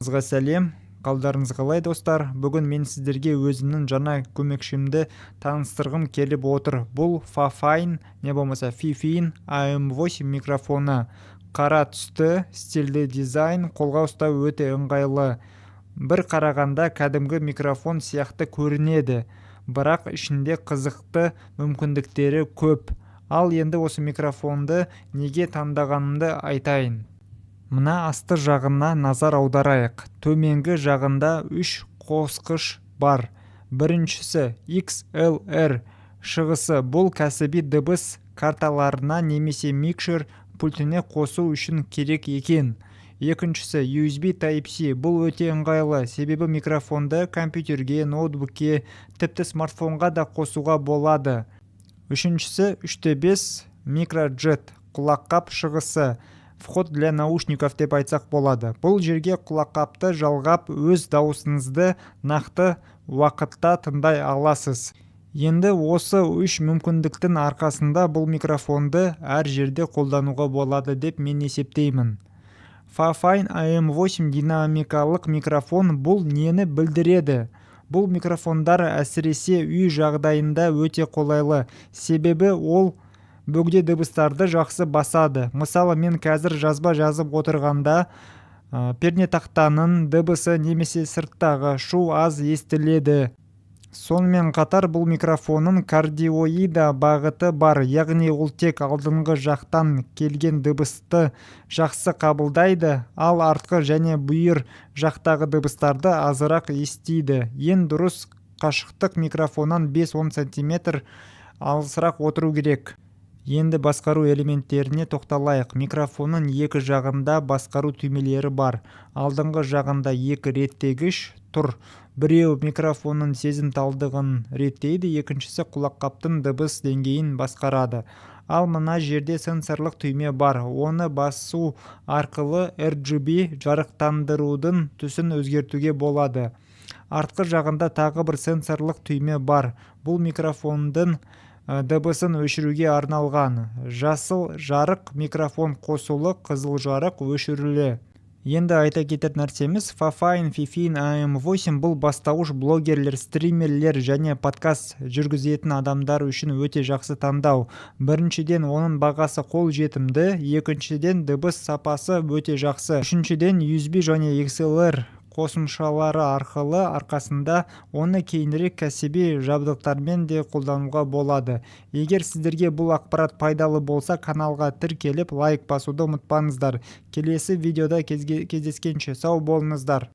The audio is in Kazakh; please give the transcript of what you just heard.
Сәлем! Қалдарыңыз қалай, достар? Бүгін мен сіздерге өзімнің жаңа көмекшімді таныстырғым келіп отыр. Бұл Fifine, не болмаса Fifine AM8 микрофоны. Қара түсті, стильді дизайн, қолға ұстау өте ыңғайлы. Бір қарағанда кәдімгі микрофон сияқты көрінеді, бірақ ішінде қызықты мүмкіндіктері көп. Ал енді осы микрофонды неге таңдағанымды айтайын. Мына асты жағына назар аударайық. Төменгі жағында үш қосқыш бар. Біріншісі — XLR шығысы. Бұл кәсіби дыбыс карталарына немесе микшер пультіне қосу үшін керек екен. Екіншісі — USB Type-C. Бұл өте ыңғайлы, себебі микрофонды компьютерге, ноутбукке, тіпті смартфонға да қосуға болады. Үшіншісі — 3.5 микроджек құлаққап шығысы, вход для наушников деп айтсақ болады. Бұл жерге құлаққапты жалғап, өз дауысыңызды нақты уақытта тыңдай аласыз. Енді осы үш мүмкіндіктің арқасында бұл микрофонды әр жерде қолдануға болады деп мен есептеймін. Fifine AM8 динамикалық микрофон. Бұл нені білдіреді? Бұл микрофондар әсіресе үй жағдайында өте қолайлы, себебі ол бөгде дыбыстарды жақсы басады. Мысалы, мен қазір жазба жазып отырғанда пернетақтаның дыбысы немесе сырттағы шу аз естіледі. Сонымен қатар бұл микрофонның кардиоида бағыты бар, яғни ол тек алдыңғы жақтан келген дыбысты жақсы қабылдайды, ал артқы және бүйір жақтағы дыбыстарды азырақ естиді. Ең дұрыс қашықтық — микрофоннан 5-10 сантиметр алысырақ отыру керек. Енді басқару элементтеріне тоқталайық. Микрофонның екі жағында басқару түймелері бар. Алдыңғы жағында екі реттегіш тұр: біреуі микрофонның сезімталдығын реттейді, екіншісі құлаққаптың дыбыс деңгейін басқарады. Ал мына жерде сенсорлық түйме бар. Оны басу арқылы RGB жарықтандырудың түсін өзгертуге болады. Артқы жағында тағы бір сенсорлық түйме бар. Бұл микрофондың дыбысын өшіруге арналған. Жасыл жарық — микрофон қосулы, қызыл жарық — өшірулі. Енді айта кетер нәрсеміз, Fifine Fifine AM8 бұл бастауыш блогерлер, стримерлер және подкаст жүргізетін адамдар үшін өте жақсы таңдау. Біріншіден, оның бағасы қол жетімді, екіншіден, дыбыс сапасы өте жақсы, үшіншіден, USB және XLR қосымшалары арқылы арқасында оны кейінірек кәсіби жабдықтармен де қолдануға болады. Егер сіздерге бұл ақпарат пайдалы болса, каналға тіркеліп, лайк басуды ұмытпаңыздар. Келесі видеода кездескенше сау болыңыздар!